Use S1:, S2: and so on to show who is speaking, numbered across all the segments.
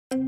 S1: Keçken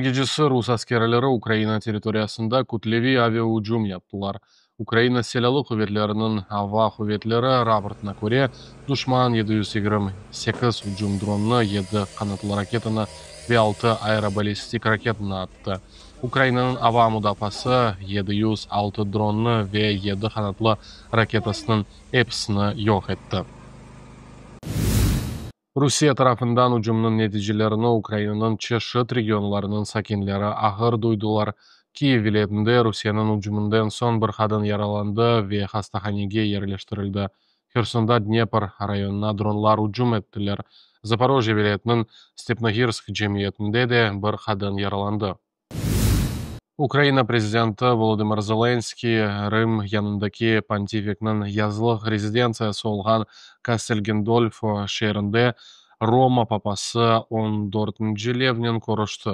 S1: gecesi rus askerleri Ukraina territoriyasında kütleviy avia ücüm yaptılar. Ukraina Silâlı quvetleriniñ Ava quvetleri raportına köre, duşman 728 ücüm dronını, yedi qanatlı raketanı ve altı aeroballistik raketanı attı. Ukrainanıñ ava mudafaası 706 dronnı ve yedi qanatlı raketasınıñ episini yoq etti. Rusiye tarafından ücümniñ neticelerini Ukrainanıñ çeşit regionlarınıñ sakinleri ağır duydılar. Kyiv vilâyetinde Rusiyeniñ ücüminden soñ bir qadın yaralandı ve hastahanege yerleştirildi. Hersonda Dnepr rayonına dronlar ücüm ettiler. Zaporojye vilâyetiniñ Stepnoğirsk cemiyetinde de bir qadın yaralandı. Ukraina prezidenti Volodımır Zelenskıy Rim yanındaki pontifikniñ yazlıq rezidentsiyası olğan Kastel Gandolfo şeerinde Roma papası on dörtünci Levnen körüşti.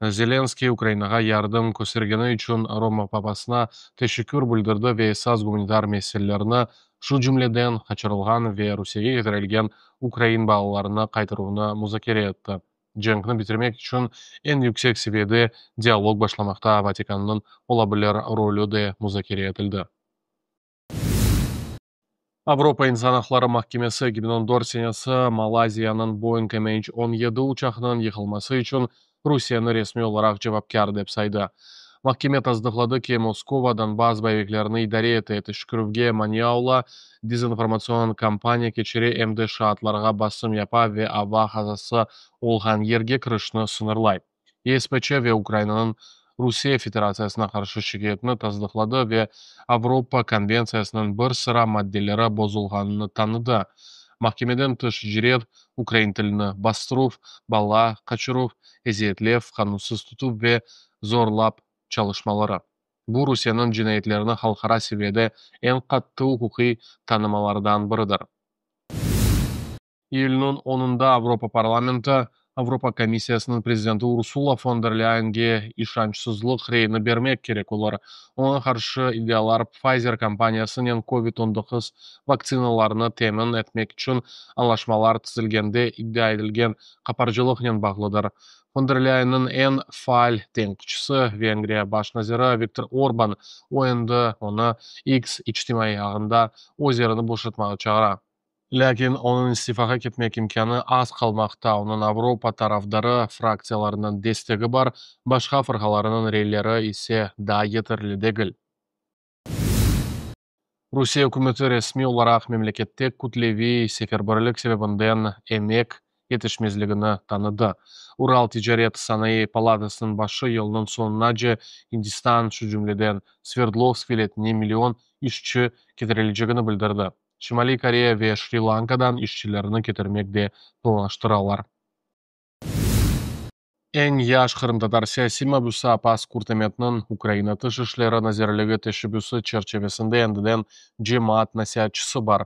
S1: Zelenskıy Ukrainağa yardım köstergeni içün Roma papasına teşekkür bildirdi ve esas gumanitar meselelerni, şu cümleden qaçırılğan ve Rusiyege ketirilgen ukrain balalarını qaytaruvnı muzakere etti. Cenkni bitirmek içün eñ yüksek seviyede dialog başlamaqta Vatikannıñ ola bilir rolü de muzakere etildi. Avropa insan aqları mahkemesi 2014 senesi Malayziyanıñ Boeing MH 17 uçağınıñ yıqılması içün Rusiyeni resmiy olaraq cevapkâr dep saydı. Mahkeme tasdıqladı ki, Moskova Donbass boyeviklerini idare ete, teşkerüvge mania ola, dezinformatsion kampaniya keçire, em de şaatlarğa basım yapa ve ava qazası olğan yerge kirişni sıñırlay. YSPÇ ve Ukrainanıñ Rusiye Federatsiyasına qarşı şikâyetini tasdıqladı ve Avropa konventsiyasınıñ bir sıra maddeleri bozulğanını tanıdı, mahkemeden tış icret, ukrain tilini bastıruv, bala qaçıruv, eziyetlev, qanunsız tutuv ve zorlap çalışmaları. Bu Rusiyeniñ cinayetlerini halqara seviyede eñ qattı uquqiy tanımalardan biridir. İyülniñ onunda Avropa parlamenti Avropa komissiyasınıñ prezidenti Ursula fon der Lâyenge işançsızlıq reyini bermek kerek olur. Oña qarşı iddialar Pfizer kompaniyasınen Covid 19 vaktsinalarını temin etmek içün añlaşmalar tizilgende iddia etilgen qaparcılıqnen bağlıdır. Fon der Lâyenniñ eñ faal tenqitçisi, Vengriya baş naziri Viktor Orban, o endi onı X içtimaiy ağında öz yerini boşatmağa çağıra. Lâkin onıñ istifağa ketmek imkânı az qalmaqta, onıñ Avropa tarafdarı fraktsiyalarınıñ destegi bar, başqa fırqalarnıñ reyleri ise daa yeterli degil. Rusiye ükümeti resmiy olaraq memlekette kütleviy seferberlik sebebinden emek yetişmezligini tanıdı. Ural ticaret sanayı palatasınıñ başı yılnıñ soñunace İndistan, şu cümleden Sverdlovsk vilâyetine million işçi ketirilecegini bildirdi. Şimaliy Koreya ve Şri-Lankadan işçilerni ketirmek de planlaştıralar. Eñ yaş qırımtatar siyasiy mabüsi Appaz Kurtametniñ Ukraina Tış işleri nazirligi teşebbüsi çerçivesinde endiden cemaat nasiatçısı bar.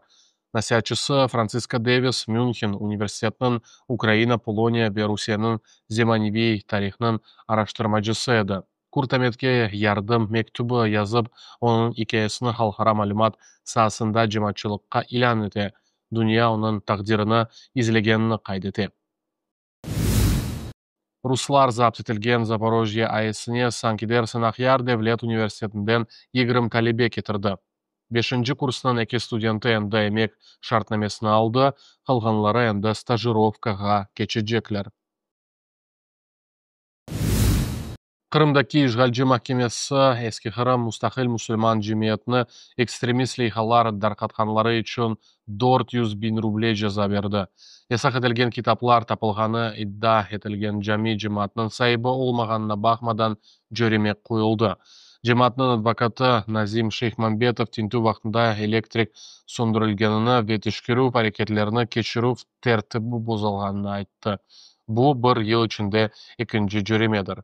S1: Nasiatçısı Frantsiska Devis Münhen universitetiniñ Ukraina, Poloniya ve Rusiyeniñ zemaneviy tarihnıñ araştırmacısı edi. Kurtametke yardım mektübi yazıp, onıñ ikâyesini halqara malümat saasında cemaatçılıqqa ilân ete, dünya onıñ taqdirini izlegenini qayd ete. Ruslar zapt etilgen Zaporojye AESine sanki dersin Aqyar devlet universitetinden 20 talebe ketirdi. Beşinci kursnıñ eki studenti endi emek şartnamesini aldı, qalğanları endi stajirovkağa keçecekler. Qırımdaki işğalci mahkemesi Eski Qırım mustaqil musulman cemiyetini ekstremist leyhalar darqatqanları içün 400 000 ruble ceza berdi. Yasaq etilgen kitaplar tapılğanı iddia etilgen cami cemaatnıñ saibi olmağanına baqmadan cöreme qoyuldı. Cemaatnıñ advokatı Nazim Şeyhmambetov tintüv vaqtında elektrik söndürilgenini ve teşkerüv areketlerini keçirüv tertibi bozulğanını ayttı. Bu, bir yıl içinde ekinci cöremedir.